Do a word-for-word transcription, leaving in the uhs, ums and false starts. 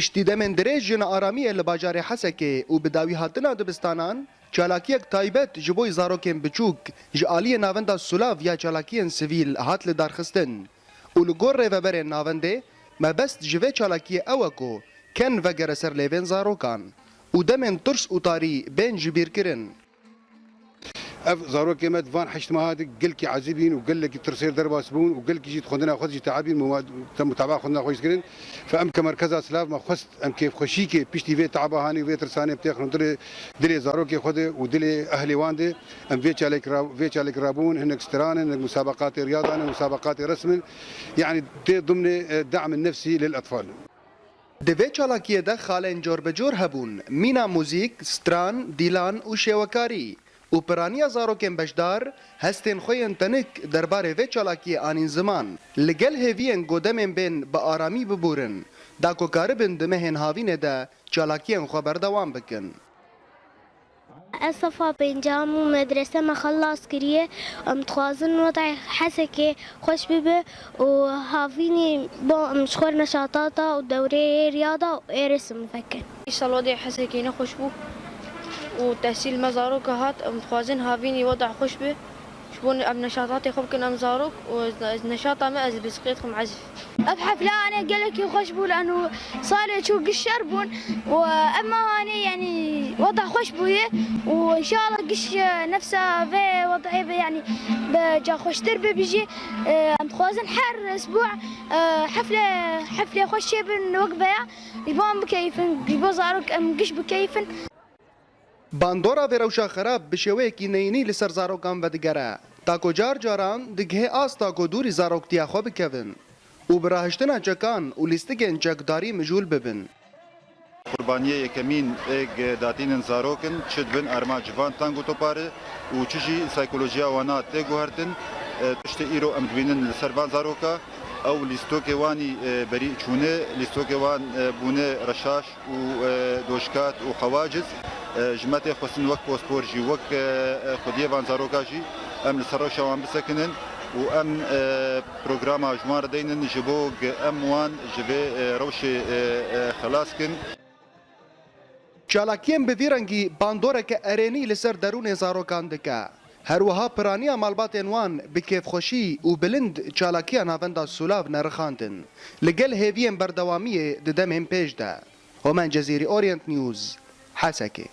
Piştî demên dirêj ji nearamiyê li bajarê Hesekê û bi dawî hatina dibistanan, çalakiyek taybet ji bo zarokên biçûk ji aliyê Navenda Sûlav ya Çalakiyên Sivîl hat lidarxistin û li gor rêveberên navendê, mebest ji vê çalakiyê ew e ku ken vegere ser lêvên zarokan û demên tirs û tarî bên jibîrkirin. Ev zarokê me di van heşt meha de gelkî ezî bîn û gelekî tirsêr derbas bûn û gelkî jî di xwendina xwe de jî teebîn, muma-, te-, mutaba xwendina xwe jî dikirin. Fe em ke merkeza Silav me xwest em kêfxweşîkê piştî vê teeba hanê û vê tirsanê bitêxin dilê, dilê zarokê xwe de û dilê ehlê wan de. Em vê çalek ra-, vê çalek rabûn, hinek stran in, hinek musabeqatê riyada ne, musabeqatê resm in. Yani tê dimnê, e, de'm nefsî lil etfal. Di vê çalakiyê de xalên cor bi cor hebûn, mîna muzîk, stran, dîlan û şêwekarî û piraniya zarokên beşdar hestên xwe yên tenik derbarê vê çalakiyê anîn ziman. Li gel hêviyên ku demên bên bi aramî bibûrin, da ku karibin di mehên havînê de çalakiyên xwe berdewam bikin. Ez sefa pêncem û medrese me xelas kiriye. Em dixwazin wedê Hesekê xweş bibe û havînî bo em ji xwe neşatata û dewreyê riyada û êrêsin vekin. Îsal wedê Hesekê nexweş bû û tehsîl me zaroka hat. Em dixwazin havînî weda xweş be. Ji bo em neşatatê xwe bikin em zarok û ez, ez neşata me ez bi siqê dixim ezif. Ev hefle ane gelekî xweş bû, lano salê çû giş şer bûn û ev mehanê, yanî, weda xweş bûye û înşallah giş, e, nefsa vê wedayê be, yanî, be ca xweştir bibijî. E, em dixwazin her esbû, e, hefle, heflê xweş çêbin wek veya, ji bo em bikeyfin, ji bo zarok em giş bikeyfin. Bandora vê rewşa xerab bi şêweyekî neyînî li ser zarokan vedigere, ta ku car caran digihê asta ku dûrî zaroktiya xwe bikevin û bi rahiştina çekan û lîstikên çekdarî mijûl bibin. Qurbaniyê yekemîn êg datînin zarok in, çi di bin armanc van tang û topar e û çi jî saykolojiya wana tê guhertin. E, tiştê îro em dibînin li ser van zaroka, ew lîstokê wanî, e, berî çûne, lîstokê wan, e, bûne reşaş û, e, doşkat û xewaciz, e, ji me tê xwestin wek pospor jî, wek, e, e, xwediyê van zaroka jî em li ser rewşa wan bisekinin û em, e, programa ji wan re deynin ji bo ge em wan ji vê, e, rewşê, e, e, xelas kin. Çalakiyên bi vî rengî bandoreke erênî li ser derûnê zarokan dike. Her wiha piraniya malbatên wan bi kêfxweşî û bilind çalakiya Navenda Sûlav nerixandin, li gel hêviyên berdewamiyê di demên pêş de. Homen Cezîrî, Orient News, Hesekê.